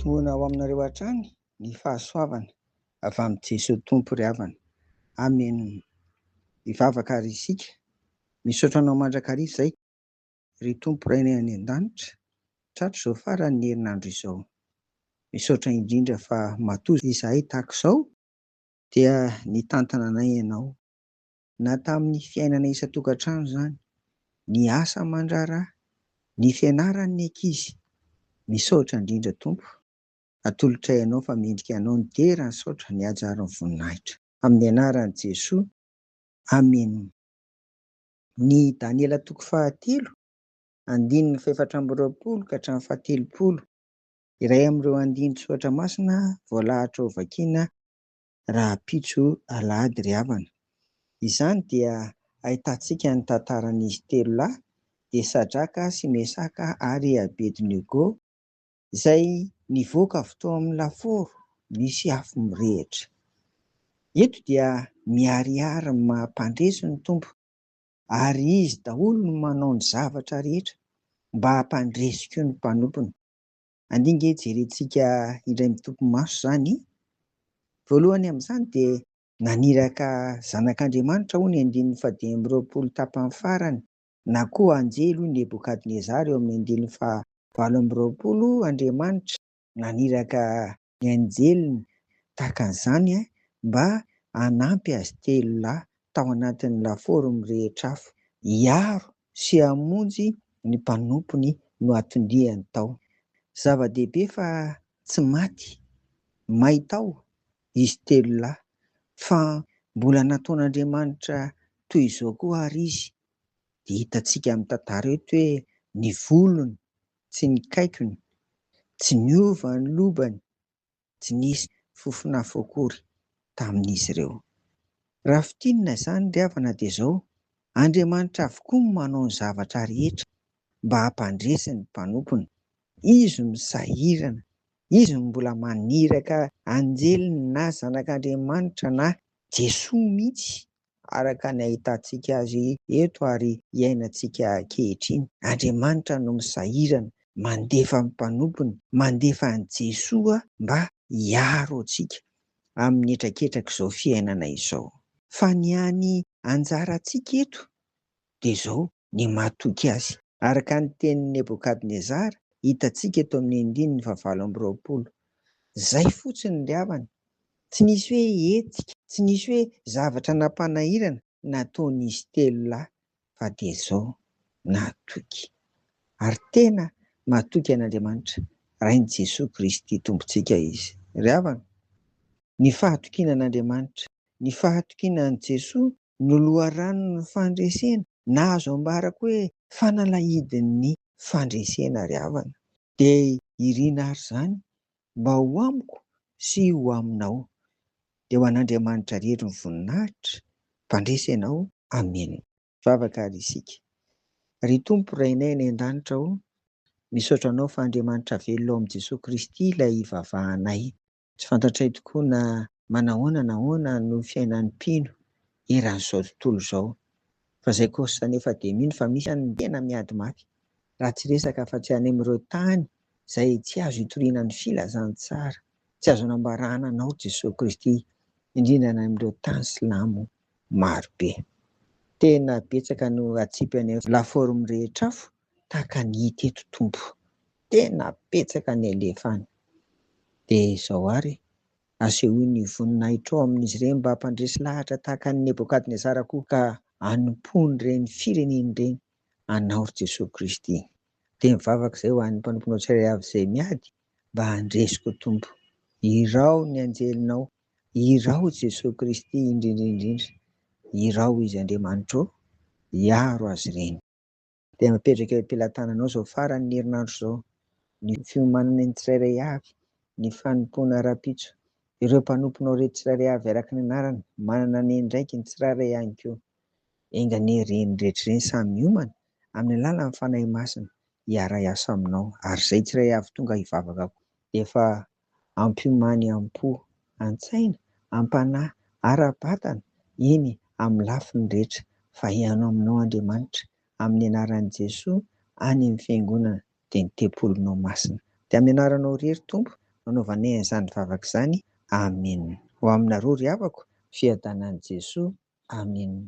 Ampitomboina ho aminareo hatrany ny fahasoavana avy amin'i Jesoa Tompo ry havana. Amen. Hivavaka ary isika. Misaotra anao mandrakariva izay ry Tompo Rainay any an-danitra, tratry izao faran'ny herinandro izao. Misaotra indrindra fa matoa izahay tahaka izao dia nitantana anay Ianao. Na tamin'ny fiainana isan-tokantrano izany, ny asa aman-draharaha, ny fianaran'ny ankizy. Misaotra indrindra Tompo. Atolotray Anao fa mendrika Anao ny dera, ny saotra, ny haja ary ny voninahitra. Amin'ny anaran'i Jesoa. Amen. Ny Daniela toko fahatelo, andininy fahefatra amby 20 ka hatramin'ny faha-30. Iray amin'ireo andinin-tsoratra masina voalahatra ho vakiana rahampitso alahady ry havana. Izany dia ahitantsika ny tantaran'izy telo lahy, dia Sadraka sy Mesaka ary Abednego, izay nivoaka avy tao amin'ny lafaoro nisy afo mirehitra. Eto dia miharihary ny maha mpandresy ny Tompo, ary Izy daholo no manao ny zavatra rehetra mba hampandresy koa ny mpanompony. Andeha ange jerentsika indray mitopy maso izany. Voalohany amin'izany dia naniraka zanak'Andriamanitra hoy ny andininy faha-25 tapany farany, na koa anjely hoy Nebokadnezara eo amin'ny andininy faha-28, Andriamanitra naniraka ny anjeliny tahaka an'izany mba hanampy azy telo lahy tao anatin'ny lafaoro mirehitra afo, hiaro sy hamonjy ny mpanompony no atondiany tao. Zava-dehibe fa tsy maty may tao izy telo lahy, fa mbola nataon'Andriamanitra toy izao koa ary izy. Dia hitantsika amin'ny tantara eto hoe ny volony tsy ny kaikony, tsy niova ny lobany, tsy nisy fofon'afo akory tamin'izy ireo. Raha fintinina izany ry havana dia izao, Andriamanitra avokoa no manao ny zavatra rehetra mba hampandresy ny mpanompony. Izy no misahirana, Izy no mbola maniraka anjeliny na zanak'Andriamanitra na Jesoa mihitsy araka ny ahitantsika azy eto ary iainantsika ankehitriny. Andriamanitra no misahirana mandefa ny mpanompony, mandefa an'i Jesoa mba hiaro antsika amin'ny hetraketrak'izao fiainana izao. Fa ny hany anjarantsika eto dia izao, ny matoky Azy. Araka ny tenin'i Nebokadnezara, hitantsika eto amin'ny andininy fahavalo amby 20. Izay fotsiny ry havana. Tsy nisy hoe hetsika, tsy nisy hoe zavatra nampanahirana nataon'izy telo lahy, fa dia izao, natoky. Ary tena matoky an'Andriamanitra, Rain'i Jesoa Kristy Tompontsika izy. Ry havana, ny fahatokiana an'Andriamanitra, ny fahatokiana an'i Jesoa no loharanon'ny fandresena, na azo ambara koa hoe fanalahidin'ny fandresena ry havana. Dia irina ary izany mba ho amiko sy ho aminao. Dia ho an'Andriamanitra irery ny voninahitra, mpandresy ianao. Amena. Vavaka ary isika. Ry Tompo Rainay any an-danitra ô, misaotra Anao fa Andriamanitra velona ao amin'i Jesoa Kristy ilay ivavahanay. Tsy fantatray tokoa na manahoana na ahoana no fiainan'ny mpino eran'izao tontolo izao. Fa izay kosa anefa dia mino fa misy any tena miady mafy, raha tsy resaka afa-tsy any amin'ireo tany izay tsy azo itoriana ny filazantsara, tsy azo anambarana anao Jesoa Kristy, indrindra any amin'ireo tany silamo maro be. Tena betsaka no atsipy any amin'ny lafaoro mirehitra afo tahaka ny hita eto Tompo. Tena betsaka ny alefa any. Dia izao àry, asehoy ny voninahitrao amin'izy ireny mba hampandresy lahatra tahaka an'i Nebokadnezara koa ka hanompoany ireny firenena ireny anao ry Jesoa Kristy. Dia mivavaka izay ho an'ny mpanomponao tsirairay avy izay miady mba handresy koa Tompo. Iraho ny anjelinao, iraho Jesoa Kristy indrindra indrindra, iraho Izy Andriamanitro ô, hiaro azy ireny. Dia mipetraka eo am-pelatananao izao faran'ny herinandro izao, ny fiomanana ny tsirairay avy, ny fanompoana rahampitso, ireo mpanomponao ireto tsirairay avy araka ny anarany, manana ny andraikiny tsirairay ihany koa. Enga anie ireny rehetra ireny samy miomana amin'ny alalan'ny Fanahy Masina hiara-hiasa aminao, ary izay tsirairay avy tonga hivavaka koa dia efa ampiomany am-po, an-tsaina, am-panahy, ara-batana, eny amin'ny lafiny rehetra, fa hihaino aminao Andriamanitra, amin'ny anaran'i Jesoa, any amin'ny Fiangonana, dia ny tempolinao masina. Dia amin'ny anaranao irery Tompo, no anaovanay an'izany vavaka izany. Amena. Ho aminareo ry havako, fiadanan'i Jesoa. Amena.